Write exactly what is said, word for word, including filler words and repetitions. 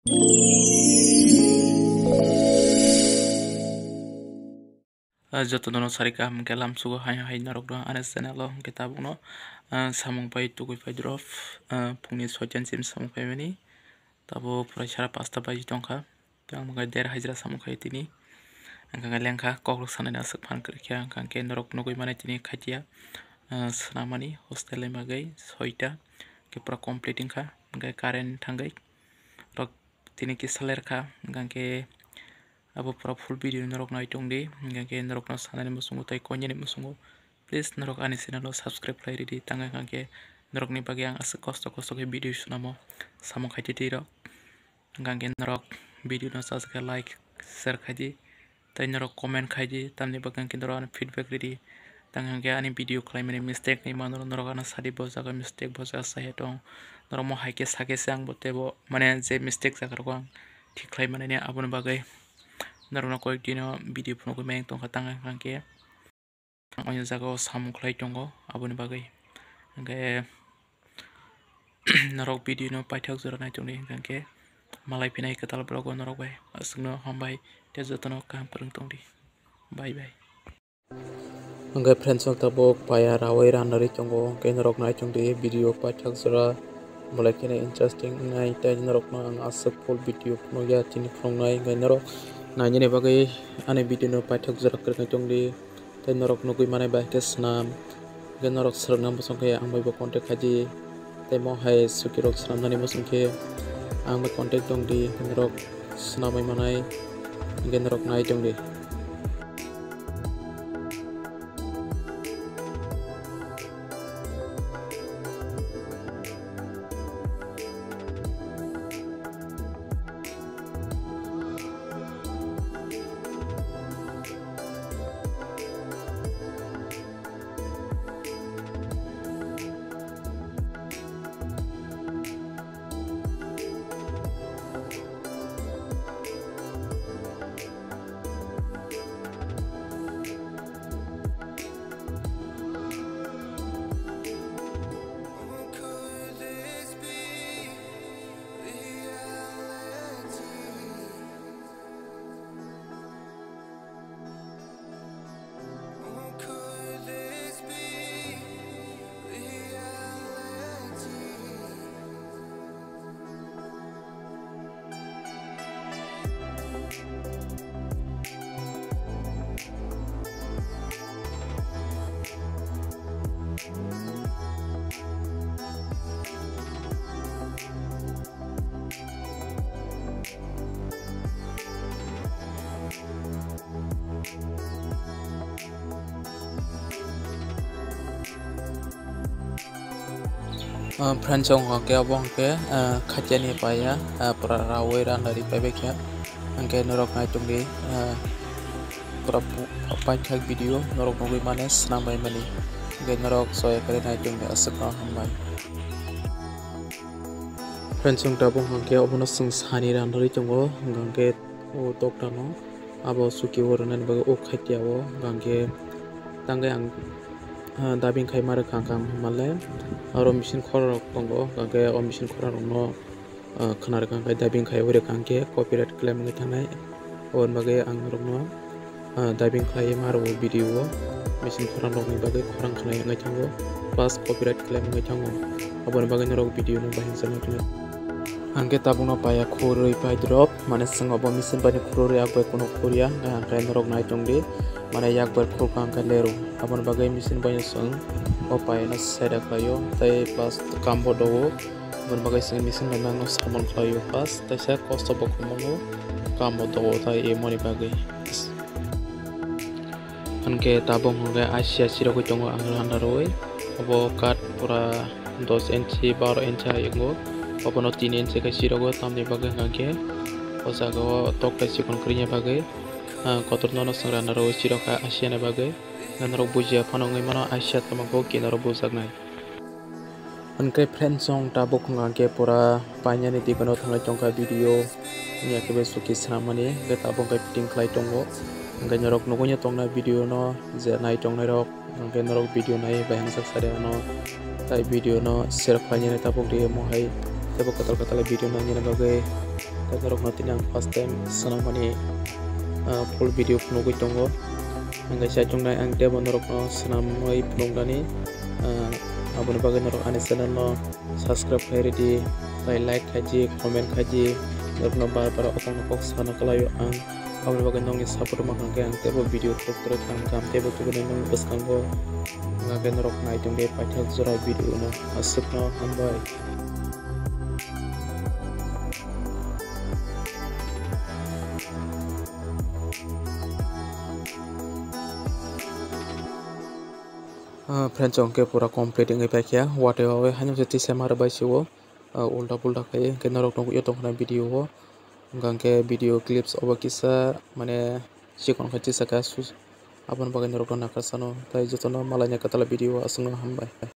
Ah, joto no sari kaham hwnkhe lamsugo hai hai norok no ani channel o hwnkhe tabuk no, ah, samung pai tugui pai drop, ah, phungni soitan sim samung paimani tabuk pura sara pasta baji tongkha. Tei ang bo khe der hajra samung khai tini. Ang khe lengkha, kokrok sanani aswk phan kwrwikha, ang khe norok nugui mani tini khatia, ah, swnamani hostel ni bagwi soita khe pura complete wngkha, hwnkhe current thangwi rok tini kisa lerkha, hwnkhe abo pura full video norok nai tongdi, hwnkhe norokno sanani muchungo tei koinani muchungo please norok ani channel o subscribe khlai ridi, tangwi hwnkhe norokni bagwi ang aswk kosto kosto khe video swnamo, samung khai twi rok. Hwnkhe norok video no chajak khe like, share khai di, tei norok comment khai di, tamni bagwi hwnkhe norok ano feedback ridi. Tang hwnkhe ani video khlaimani mistake wngmano norok ano sadi bo jaga mistake bo jaga sahi tong. Norok mo hai khe sakhe se ang bo teibo mane je mistake jaga rok ang thik khlai manani aboni bagwi norokno koyek dino video phunugwi mayung tongkha tang hwnkhe. Ang o jaga o samung khlai tongo aboni bagwi. Hwnkhe norok video no paithak jora nai tongdi, hwnkhe malai phinai kwtal vlog o norok bai aswkno hambai tei jotono kaham kwrwng tongdi. Bye bye. Hwnkhe friends rok tabuk paya rawi ranari tongo, hwnkhe norok nai tongdi video paithak jora malai kheno interesting wngnai tei norokno ang aswk full video phunukya chini phunuknai, hwnkhe norok nainani bagwi ani video no paithak jora kwrwngwi tongdi. Tei norok nugui manai bai khe swnam. Hwnkhe norok swrwngna muchung khe ang bai bo contact khai di. Tei mo hai suki rok swnamnani muchung khe ang bai contact tong di. Norok swnamwi manai hwnkhe norok nai tong di. Ah, friends, chwng hwnkhe obo hwnkhe, ah, khachiani paya, ah, pura rawi randa ri paibaikha. Hwnkhe norok nai tongdi, ah, pura pu-, paithak video norok nugui mane swnam bai mani. Hwnkhe norok soya khe nai tongdi, aswkno hambai. Friends, chwng tabuk hwnkhe obono chwng sani randa ri tongo, hwnkhe o tokta no abo suki o rwnani bagwi o khatia o, hwnkhe tangwi ang, ah, dubbing khai ma rwkha, hwnkhe ang himalai aro machine khorang rok tongo, hwnkhe o machine khorang rok no, ah, khna rwkha, hwnkhe dubbing khai o rwkha, hwnkhe copyright claim wngwi thangnai, aboni bagwi ang norok no, ah, dubbing khlaiwi ma rwo video o, machine khorang rokni bagwi khorang khnai wngwi thango, plus copyright claim wngwi thango, aboni bagwi norok video no bahai wngsa nai. Hwnkhe tabukno paya khurwi pai drop, mane chwng obo machine bai no khurwi yak bai kuno khurya, hwnkhe norok nai tongdi, mane yak bai khurkha hwnkhe leru, aboni bagwi machine bai no chwng o paya no seda khlaio, tei plus kam bo dogo. Aboni bagwi chwng machine bai mangno samung khlaio, pas teisa kosto bo kwbangma kamo dogo tai emoni bagwi. Hwnkhe tabuk hwnkhe asia sirogwi tongo ang randa rwui. Obo kat pura dos inchi, baro inchi hai wngo. Obono tin inchi khe sirogo, tamni bagwi hwnkhe o jaga o tok tai chikon kwrwini bagwi, ah, kotor nono chwng randa rwui sirokha asiani bagwi. Norok bujiya phano wngwi mano asia tamo bo kinaro bujaknai. Hwnkhe friends, chwng tabuk hwnkha khe pura painani tikano thanglai tongkha video wngya khe bai suki swnamani, hwnkhe tabuk hwnkhe fitting khlai tongo. Hwnkhe norok nugui tongna video no je nai tongnai rok, hwnkhe norok video nai bai hamjak sari ano, tai video no share khlainani tabuk ri omo hai teibo kwtal kwtal video nainani bagwi Norokno tini ang first time swnamani, ah, full video phunugwi tongo. Hwnkhe saichungnai ang teibo norokno swnamwi phunuknani, ah, aboni bagwi norok ani channel no subscribe khai rwdi, tei like khaidi, comment khaidi, norokno bar bar o kokno kok sana kwlaio ang. Aboni bagwi nokni support mankha khe ang teibo video twk twk khlai mankha, ang teibo tubunai nokni bwskango. Hwnkhe norok naitongdi paithak jora video no, aswkno hambai. Ah, friends, chwng khe pura complete wngwi paikha, watwi wawi haino se tisa ma rwbai se o, ah, ulta pulta khai hwnkhe norok nukgwi tongkha na video o, hwnkha khe video clips obo kisa mane chikon khe tisa kha sus-, aboni bagwi norokno nakha sano, tei jotono malaina kwtal video o aswkno hambai.